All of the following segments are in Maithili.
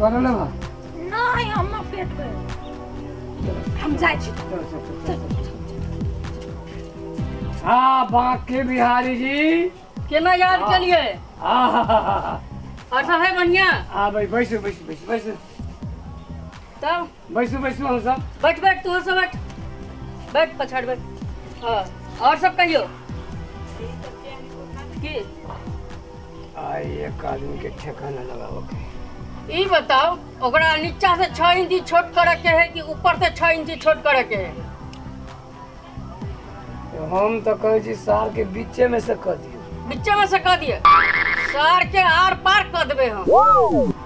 तोरा लेबा? नहीं हम पेट गए, हम जाय छी। चल चल चल। हाँ बांके बिहारी जी केना याद केलिए? हाँ और सब है बढ़िया? हाँ भाई बैसू बैसू बैसू बैसू। तब बैसू बैसू हम सब। बैठ बैठ तू सब बैठ बैठ पछाड़ बैठ। हाँ और सब कहियो की आई एक आदमी के ठिकाना लगाओ के। ई बताओ ओकरा नीचा से 6 इंची छोट करे के है कि ऊपर से 6 इंची छोट करे के है? हम तो कहे छी सार के बीचे में से कह दियो। बीचे में से कह दिए? सार के आर पार कर देबे हम।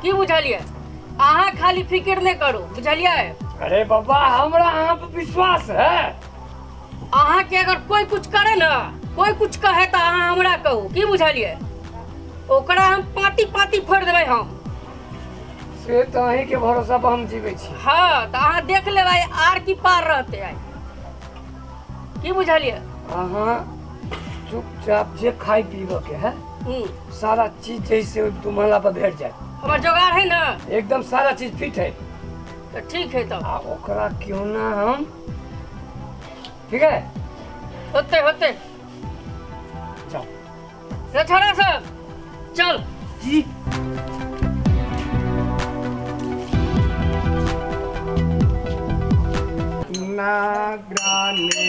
की बुझलिए? अहाँ खाली फिक्र नहीं करू, बुझलिए? अरे बाबा हमरा अहाँ पर विश्वास है। अहाँ के अगर कोई कुछ करे ना, कोई कुछ कहे तो अहाँ हमरा कहू, की बुझलिए? ओकरा हम पाती पाती फोड़ देबै हम। से तो अहीं के भरोसा पर हम जीवे छी। हाँ तो अहाँ देख लेबै आर की पार रहते आई, की बुझलिए? अहाँ चुपचाप जे खाई पीबे के है सारा चीज जैसे तुम्हारा पर भेट जाए। हमर जोगाड़ है ना, एकदम सारा चीज फिट है। तो ठीक है तब आ ओकरा क्यों ना हम ठीक है होते होते चल रे छोरा सब चल जी। नागराने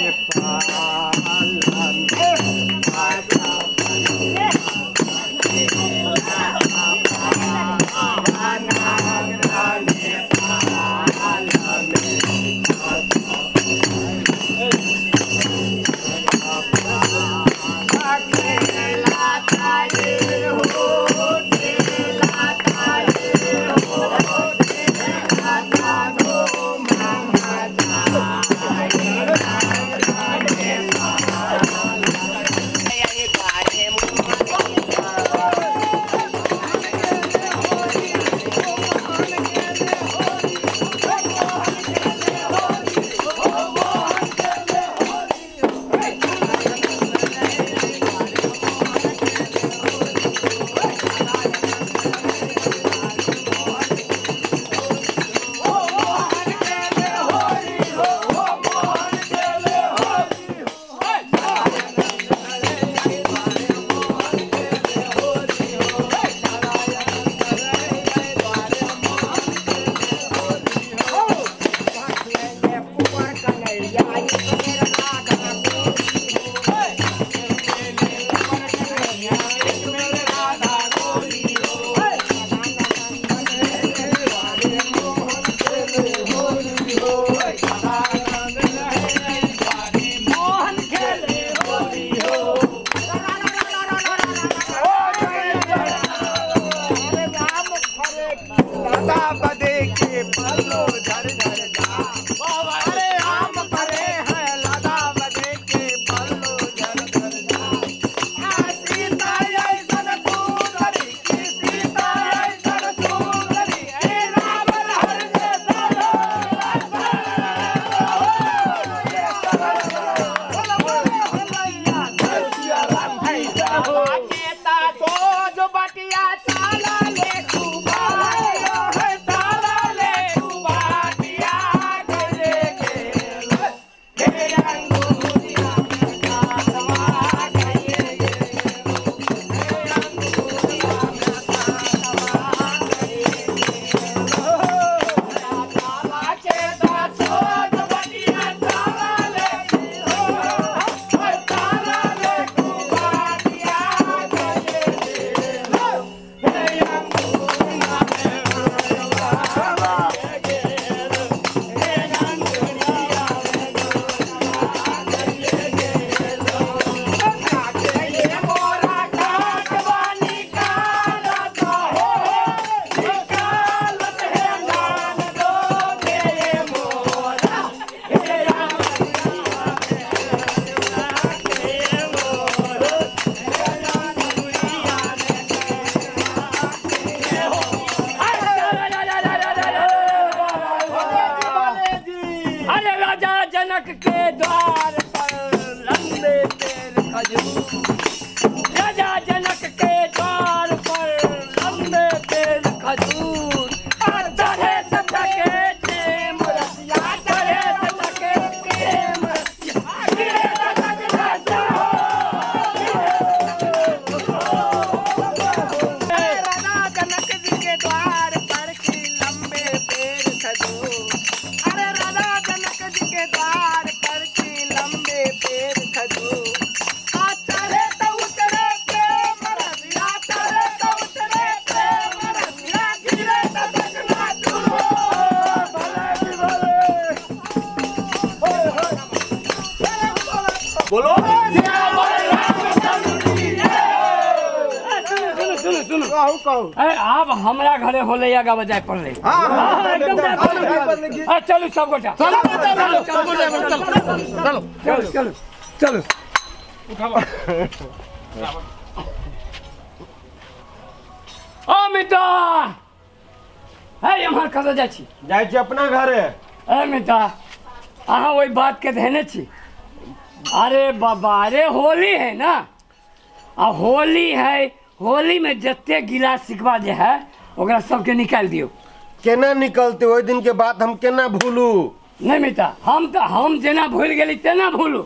सुनू सुनू कहू कहू ए आब हमरा घरे होले या गावे जाय पड़ले। हां हां एकदम जाय पड़ले। आ चलू सब गोटा चलो चलो चलो चलो चलो चलो चलो उठावा। ओ मिता हे एम्हर कतऽ जाइ छी? जाइ छी अपना घरे। ए मिता अहाँ ओहि बात के धेने छी? अरे बाबा अरे होली है ना, आ होली है, होली में जते गिलास सिकवा जे है ओकरा सबके निकाल दियो। केना निकलते? ओहि दिन के बात हम केना भूलू? नहीं मिता हम तो हम जेना भूल गेली तेना भूलू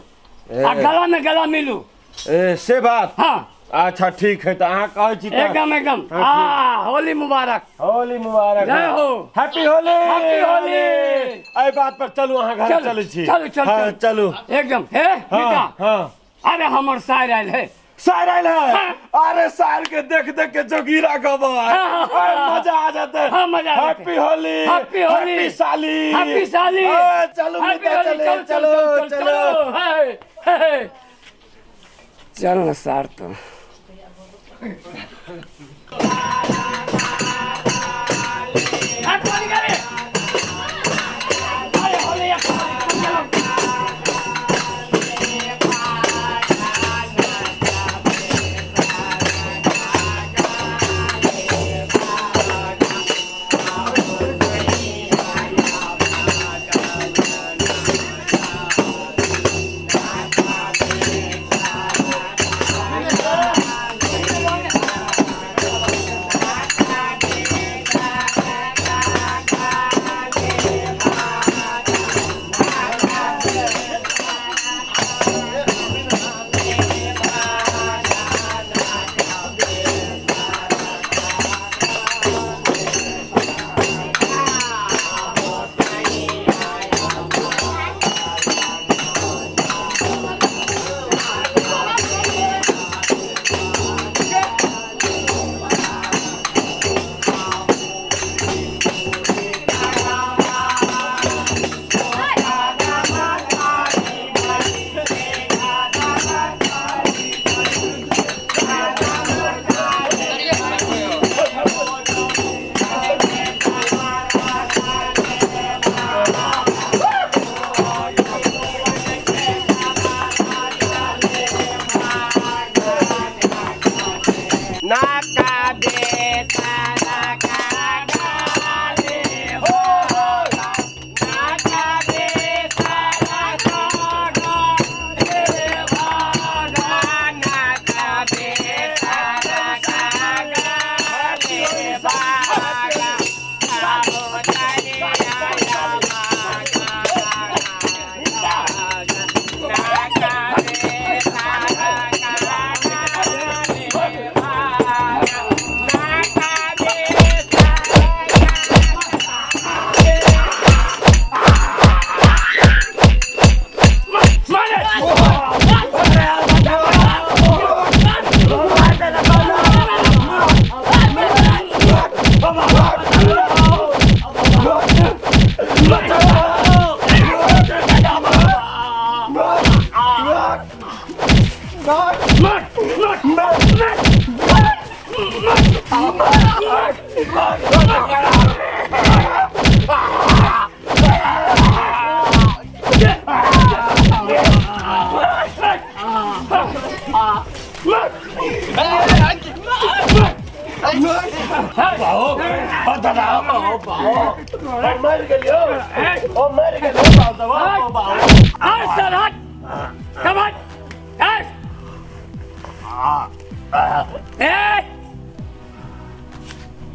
आ गला में गला मिलू। ए से बात। हाँ अच्छा ठीक है तो अहाँ कहै छी एकदम एकदम। हाँ होली मुबारक। होली मुबारक। जय हो। हैप्पी होली। हैप्पी होली। एहि बात पर चलू अहाँ घर चलै छी। चलू चलू हाँ, चलू एकदम। हे मिता हाँ अरे हमर सार आयल है। सार आयल है? अरे सार के देख देख के जोगीरा गबो मजा आ जाता है। हाँ मजा। Happy Holi. Happy Holi. Happy साली। हैप्पी साली। चलू मिता चलो चलो चलो चल ना सार तो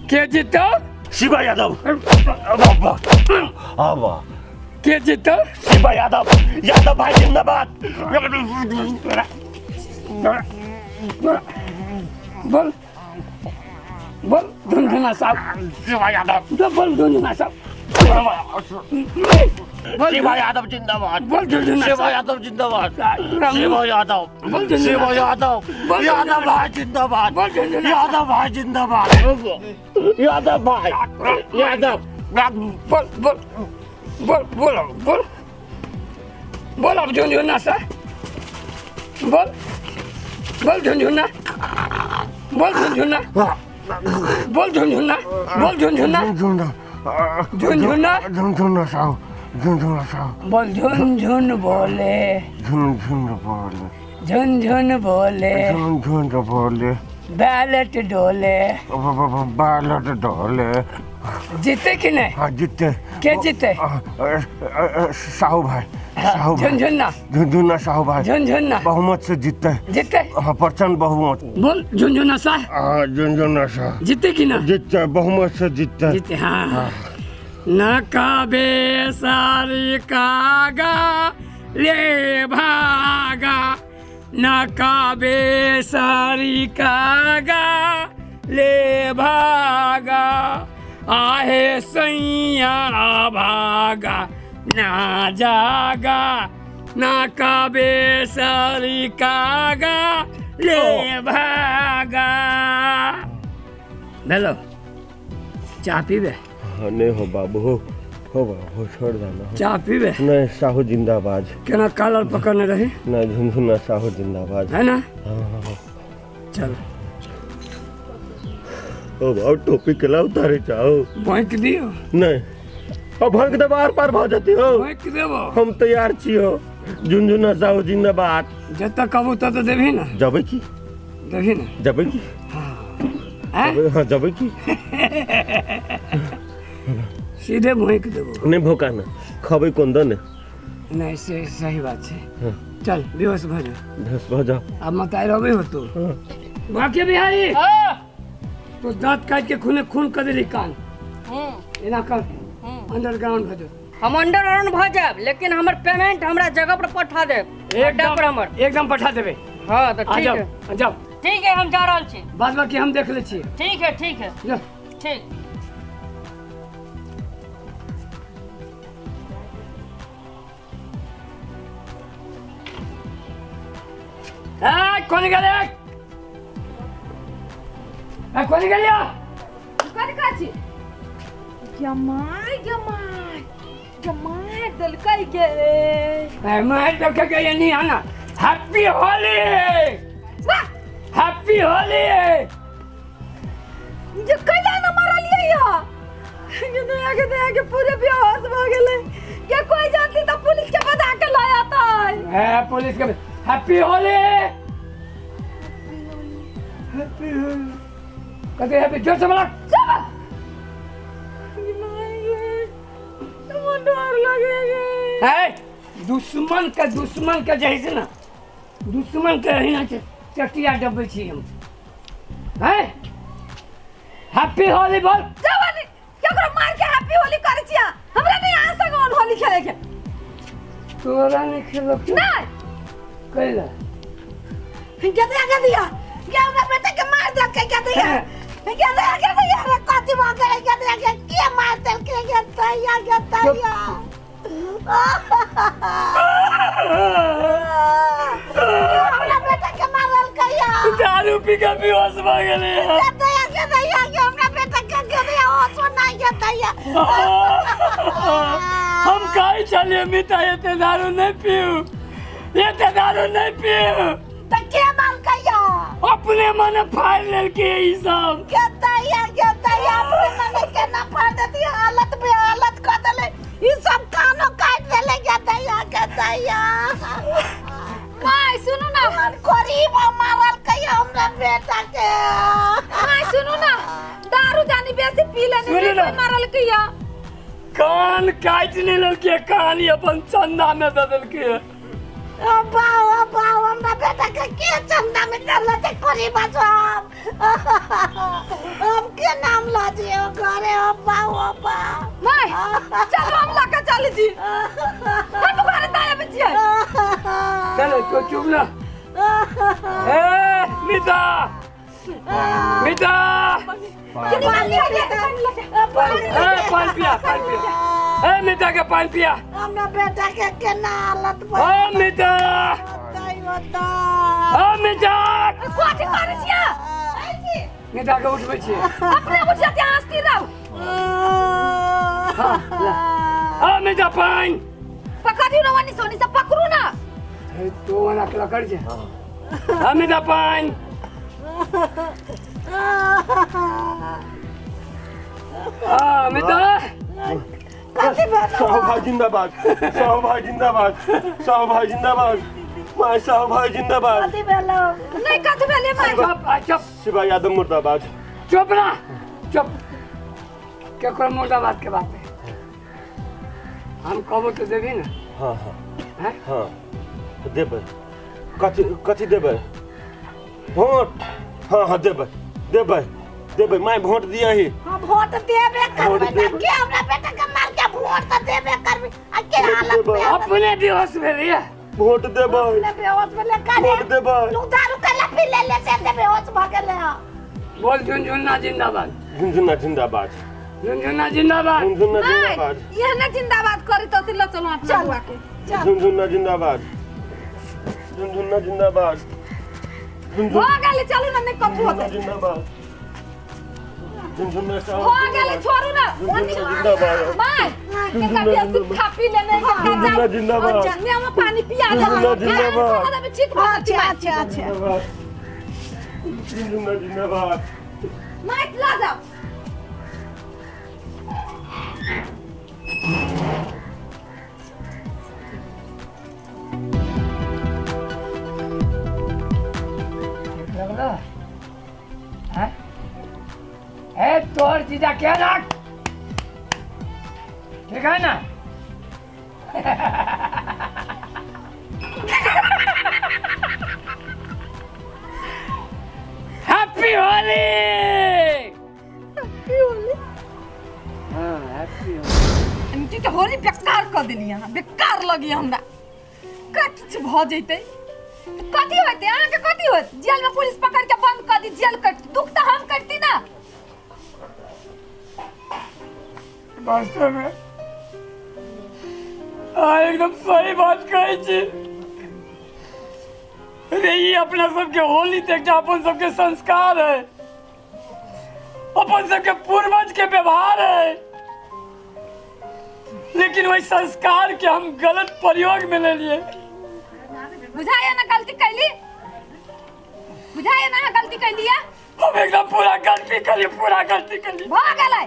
के जीतो? शिवा यादव। के जीतो? शिवा यादव। यादव भाई जिंदाबाद। बोल बोल झुनझुना साहब। शिवा यादव। तो बोल झुनझुना साहब। शिवा यादव जिंदाबाद। बोल झुनझुना। शिवा यादव जिंदाबाद। शिवा यादव। शिवा यादव। यादव भाई जिंदाबाद। यादव भाई जिंदाबाद। यादव भाई यादव। बोल बोल बोल बोल बोल बोल अब झुनझुना सा बोल बोल झुनझुना बोल झुनझुना, बोल झुनझुना, बोल झुनझुना, झुनझुना, झुनझुना साहु, झुनझुना साहु, बोल झुनझुन बोले, झुनझुन बोले, झुनझुन बोले, झुनझुन बोले, बैलेट डोले, बैलेट डोले। जीते कि नहीं? हाँ जीते। के जीते? साहू भाई, साहू भाई, झुनझुना, झुनझुना साहू भाई, झुनझुना बहुमत से जीते, जीते। हाँ प्रचंड बहुमत। बोल झुनझुना साहब। हाँ झुनझुना साहब जीते कि ना? जीते, बहुमत से जीते, जीते। हाँ नकाबे सारी कागा ले भागा, नकाबे सारी कागा ले भागा, आहे सैया भागा ना जागा, नकाबे सारी कागा ले भागा। हेलो चाय पीबे? हाँ नहीं हो बाबू, हो बाबू छोड़ देना। चाय पीबे? नहीं साहू जिंदाबाद। केना कालर पकड़ने रहे? नहीं झुनझुना साहू जिंदाबाद है ना? हाँ चल। ओ बाबू टोपी केला उतारे चाहो? भोंक दियो। नहीं अब भोंक दे बाहर पार भ जती हो। भोंक देबो। हम तैयार छी हो, झुनझुना साहू जिंदाबाद। जब तक कहबो तब तो देबही ना? जबे की देबही ना? जबे की। हाँ हाँ जबे की। सीधे भोंक देबो। नहीं भोका ना, खबे कोन दो ने। नहीं से सही बात है। चल बेहोश भ जा, बेहोश भ जा। अब मत आइ रहबे हो तू। बाकी बिहारी तो दांत काट के खूने खून कर देली कान। एना कर अंडरग्राउंड भ जा। हम अंडरग्राउंड भ जाब, लेकिन हमर पेमेंट हमरा जगह पर पठा देब। एकदम पर हमर एकदम पठा देबे। हां तो ठीक है, जाओ। ठीक है हम जा रहल छी, बाद बाकी हम देख ले छी। ठीक है, ठीक है, जा। ठीक। ए कौन गेले? ए कौन गेलिया? कौन काची? जमाई जमाई जमाई दलकाई गे। ए मार दलका के नहीं आना। Happy Holi, happy Holi. जे कैला न मारलिए या? ये दया के दया के पूरे बेहोश भ गेले। के कोई जानती त पुलिस के बजा के लाया ता। ए पुलिस के हैप्पी होली, हैप्पी होली कते हैप्पी जोर से बोला। डर लगे है दुश्मन के, दुश्मन के जैसे ना दुश्मन के हिना के चटिया डबे छी हम। हैं हैप्पी होली बोल। जवानी केकरो मार के हैप्पी होली करे छिया? हमरा नहीं आ सगन होली खेले के। तोरा नहीं खेलो के? नहीं कैला गदिया गदिया के हमरा बेटा के मार देल के गदिया गदिया गदिया रे कथि भ गेलै गदिया के के मार देल के गदिया गदिया। हमरा बेटा के मारल कहिया? दारू पी के बेहोश भ गेलै। गदिया गदिया के हमरा बेटा के गदिया होश नहीं गदिया। हम काहे चलिए मिता एते दारू नहीं पीऊ, एते दारू नहीं पीऊ। त के मार कहिया? अपने मन फाड़ लेलके ई सब। गदिया गदिया अपने मन के ना फाड़ देती, हालत पे हालत क देले ई सब, कानो काट देले गदिया गदिया। My सुनू ना, गरीब मारल कहिया हमरा बेटा के। My सुनू ना, दारू जानी बेसी पी लेने नहीं मारल कहिया। कान काट नहीं लेलके, कान ही अपन चंदा में दे देलके। अब्बा अब्बा हमरा बेटा के के चंदा में डालले ते गरीब सब। अब के नाम ला दियो घरे। अब्बा अब्बा my चलो हम लका चल जी, हम घरे ताया बचिए। चलो तो चुप ना। ए मिता मिता ए पान पिया, पान पिया। ए मिता के पान पिया। हमरा बेटा के केना हालत भ। ओ मिता, ओ मिता कथि करै छिया? मिता के उठबै छियै। अपने उठ जाते हंसती रहू। हां ओ मिता पान पकड़ियो ना, वनी सोनी से पकड़ू ना। ए तो वना अकेला कर जे। हां मिता पान। हाँ मित्र साहू भाई जिंदाबाद, साहू भाई जिंदाबाद, साहू भाई जिंदाबाद, my Sahu भाई जिंदाबाद। नहीं कथी भेलै my? चुप चुप। शिवा यादव मुर्दाबाद। चुप ना चुप। केकरो मुर्दाबाद के बात है हम कहबो तो देबी ना? हाँ हाँ हाँ देबै। कथी कथी देबै? वोट। हाँ हाँ देबै देबै देबै my vote दिया ही। हाँ वोट देबे करबै ना के हमरा बेटा के मार के वोट त देबे करबै। आ के हालत में अपने बेहोश भेलिए। वोट देबै अपने बेहोश भेलै का वोट देबै। तू दारू के लफी ले ले से बेहोश भ गेलै। बोल झुनझुना जिंदाबाद, झुनझुना जिंदाबाद, झुनझुना जिंदाबाद, झुनझुना जिंदाबाद। यह ना जिंदाबाद करी तो ल चलो अपना बुआ के। झुनझुना जिंदाबाद, झुनझुना जिंदाबाद। हो गेलै चलू ना नहीं कथू होतै। जिंदाबाद झुनझुना साहब हो गेलै छोड़ू ना। जिंदाबाद my के कभी ऐसी खा पी लेने के झुनझुना जिंदाबाद। में पानी पिया दे जिंदाबाद। ठीक भ अच्छा अच्छा अच्छा झुनझुना जिंदाबाद। माइक ला जाओ। लगला हैं ए तोर जीजा क्या नाक ठीक है ना? Happy Holi, happy Holi. हाँ हैप्पी होली। तो होली बेकार कर देली अहाँ, बेकार लगी हमरा। का किछु भ जैतै कथी होतै अहाँके? कथी होत? जेल में पुलिस पकड़ के बंद कर दी, जेल कट दुख तो हम कटती ना। वास्तव में आ एकदम सही बात कहै छी रे। ई अपना सबके होली तो एकटा अपन सबके संस्कार है, अपन सबके पूर्वज के व्यवहार है, लेकिन वही संस्कार के हम गलत प्रयोग में ले लिए। बुझाया ना गलती कैली? बुझाया ना गलती कैली? हम एकदम पूरा गलती करी, पूरा गलती करी। भ गेलै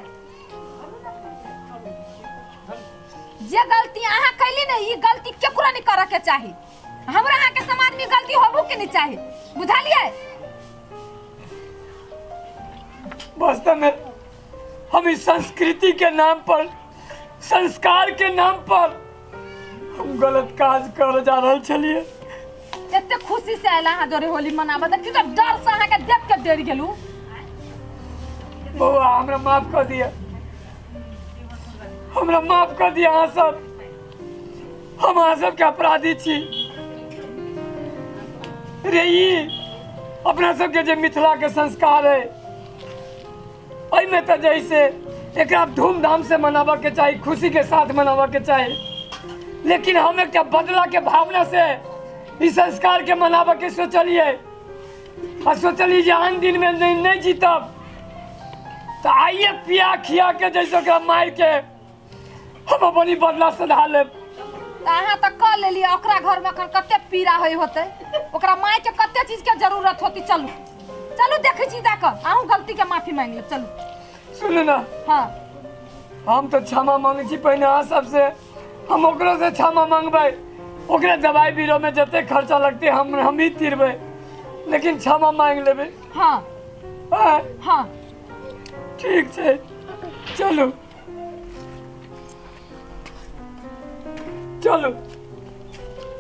जे गलती अहाँ कैली ने, ई गलती केकरो नहीं करे के चाही। हमरा अहाँ के समाज में गलती होबो के नहीं चाही, बुझलियै? वास्तव में हम इस संस्कृति के नाम पर, संस्कार के नाम पर हम गलत काज कर जा रहल छलियै। एते खुशी से आयल अहाँ जोरे होली मनाबऽ, देखियौ तऽ डर से अहाँके देख के डरि गेलहुँ। बौआ हमरा माफ कर दिया, हमरा माफ कर दिया अहाँ सब। हम अहाँ सबके अपराधी छी रे। ई अपना सबके जे मिथिला के संस्कार है एहिमे तऽ जैसे एकरा धूमधाम से मनाबऽ के चाही, खुशी के साथ मनाबऽ के चाही, लेकिन हम एकटा बदला के भावना से इस संस्कार के मनाबऽ के सोचलिए आ सोचलिए जे आन दिन में नहीं जीतब तो आइए पिया खिया के जैसे ओकरा मार के हम अपन बदला सधा लेब। अहाँ तऽ कऽ लेलियै, ओकरा घर में अखन कते पीड़ा होइ होतै, ओकरा माय के कते चीज के जरूरत होती। चलू चलू देखै छी जाकऽ, अहूँ गलती के माफी मांगि लेब। चलू सुनू ना। हाँ हम तो क्षमा मांगै छी पहिने अहाँ सबसे, हम ओकरो से क्षमा मांगबै। ओकरा दवाई बीरो में जते खर्चा लगतै हम ही तीरबै, लेकिन क्षमा मांगि लेबै। हाँ हाँ ठीक छै चलू चलू।